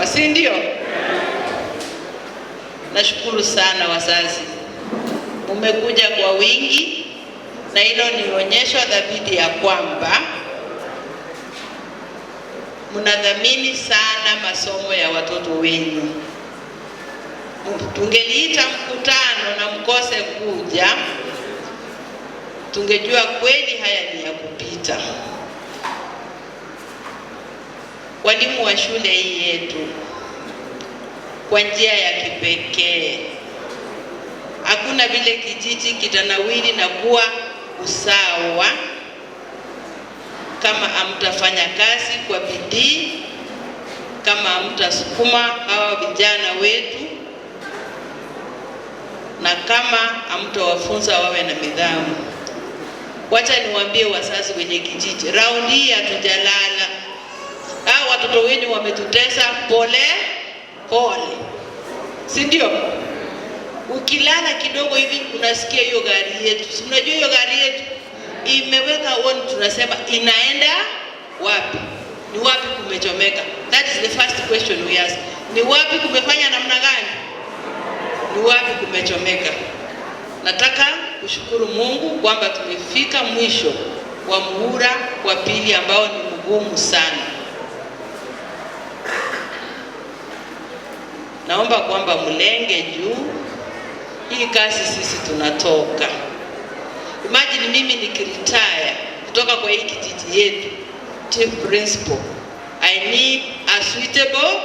hapa, si ndio? Nashukuru sana wazazi, mumekuja kwa wingi, na hilo ni onyesho dhabiti ya kwamba mnadhamini sana masomo ya watoto wenu. Tungeliita mkutano na mkose kuja, tungejua kweli haya ni ya kupita. Walimu wa shule hii yetu, kwa njia ya kipekee, hakuna vile kijiji kitanawiri na kuwa usawa kama hamtafanya kazi kwa bidii, kama hamtasukuma hawa vijana wetu, na kama hamtawafunza wawe na nidhamu. Wacha niwaambie wazazi wenye kijiji, raundi hii hatujalala. Hao watoto wenu wametutesa pole pole, si ndio? Ukilala kidogo hivi unasikia hiyo gari yetu, si mnajua hiyo gari yetu imeweka honi, tunasema inaenda wapi? Ni wapi kumechomeka? That is the first question we ask. Ni wapi kumefanya namna gani? Ni wapi kumechomeka? Nataka kushukuru Mungu kwamba tumefika mwisho wa muhula wa pili ambao ni mgumu sana. Naomba kwamba mlenge juu hii kazi, sisi tunatoka. Imagine mimi nikiretire kutoka kwa hii kijiji yetu, chief principal, I need a suitable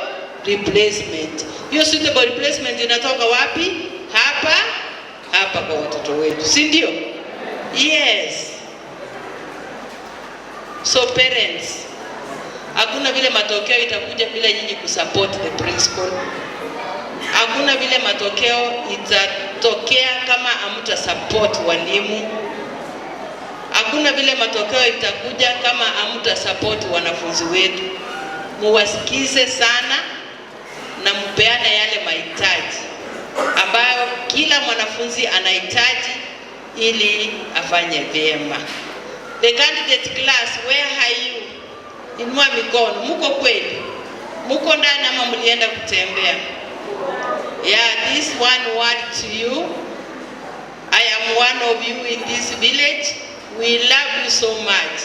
replacement. Hiyo suitable replacement inatoka wapi? Hapa hapa kwa watoto wetu, si ndio? Yes. So parents, hakuna vile matokeo itakuja bila nyinyi kusupport the principal. Hakuna vile matokeo itatokea kama hamta support walimu. Hakuna vile matokeo itakuja kama hamta support wanafunzi wetu. Muwasikize sana na mpeane yale mahitaji ambayo kila mwanafunzi anahitaji ili afanye vyema. The candidate class, where are you? Inua mikono. Muko kweli? Muko ndani ama mlienda kutembea? Yeah, this one word to you. I am one of you in this village. We love you so much.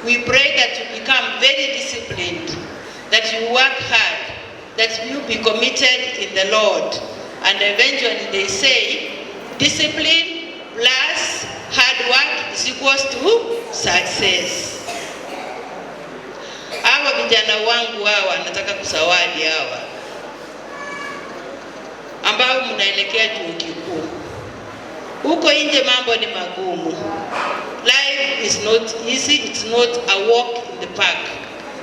We pray that you become very disciplined, that you work hard, that you be committed in the Lord. And eventually they say, discipline plus hard work is equals to success. Hawa vijana wangu hawa nataka kuzawadi hawa ambao mnaelekea chuo kikuu. Huko nje mambo ni magumu. Life is not easy, it's not a walk in the park.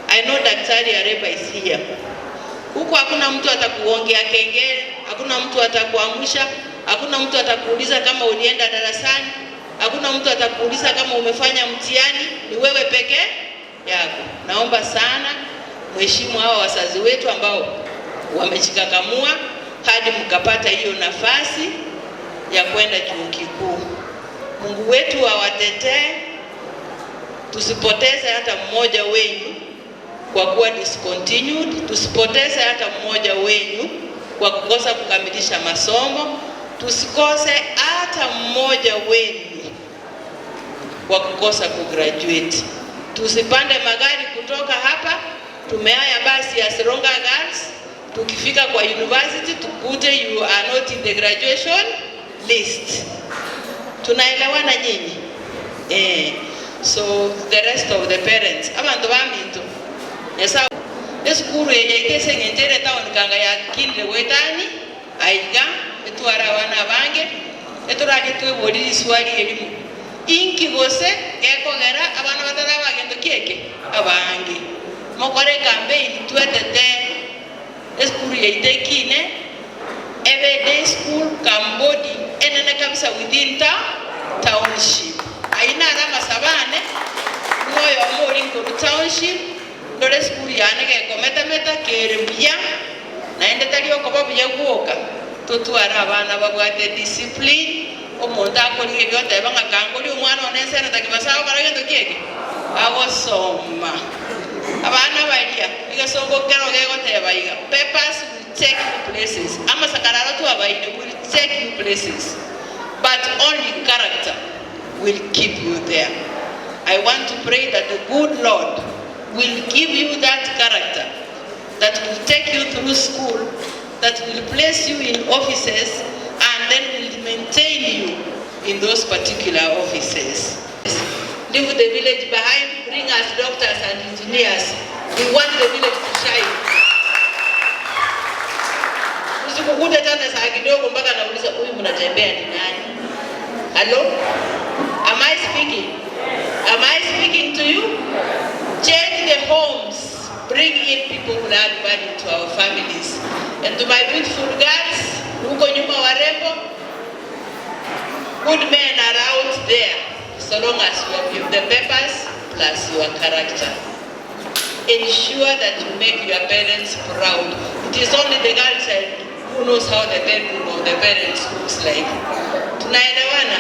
I know Daktari Areba is here. Huko hakuna mtu atakuongea kengele, hakuna mtu atakuamsha, hakuna mtu atakuuliza kama ulienda darasani, hakuna mtu atakuuliza kama umefanya mtihani, ni wewe peke yako. Naomba sana mheshimu hawa wazazi wetu ambao wamejikakamua hadi mkapata hiyo nafasi ya kwenda chuo kikuu. Mungu wetu awatetee, tusipoteze hata mmoja wenyu kwa kuwa discontinued, tusipoteze hata mmoja wenyu kwa kukosa kukamilisha masomo, tusikose hata mmoja wenu kwa kukosa kugraduate. Tusipande magari kutoka hapa, tumehire basi ya Sironga Girls, tukifika kwa university tukute you are not in the graduation list. Tunaelewana nyinyi? Eh. So the rest of the parents, abantu baminto Nyasaye esukuru eye itese ng'enchere town kanga yakinire gwetani aiga etwara abana abange etorage twebori riswali erimo inki gose gekogera abana batara bagendo kieke abange mokore campaign twetete esukuru yaite ekine ebe day school kambodi enene kabisa within ta township aina ara masabane moyo omori nkoru township ndore sukuru yane gekometameta kere buya naende tari okoba buya gwoka totware abana babwate discipline omonto akorigia ebioteba ng'a kangori omwana one eseneta kibasa agokora gento kieke agosoma. Abana baria igasongo kero gegoteba iga, papers will take you places, amasakararo twabaire will take you places, but only character will keep you there. I want to pray that the good Lord will give you that character that will take you through school, that will place you in offices, and then will maintain you in those particular offices. Leave the village behind, bring us doctors and engineers. We want the village to shine. Usikukute tena saa kidogo mpaka nauliza, "Huyu mnatembea ni nani?" Hello? Am I speaking? Am I speaking to you? Change the homes. Bring in people who add value to our families. And to my beautiful girls, huko nyuma warembo, good men are out there so long as you have the papers plus your character. Ensure that you make your parents proud. It is only the girl child who knows how the bedroom of the parents looks like. Tunaelewana?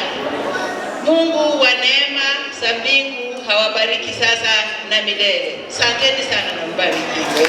Mungu wa neema za mbingu hawabariki sasa na milele. Asanteni sana na mbarikiwe.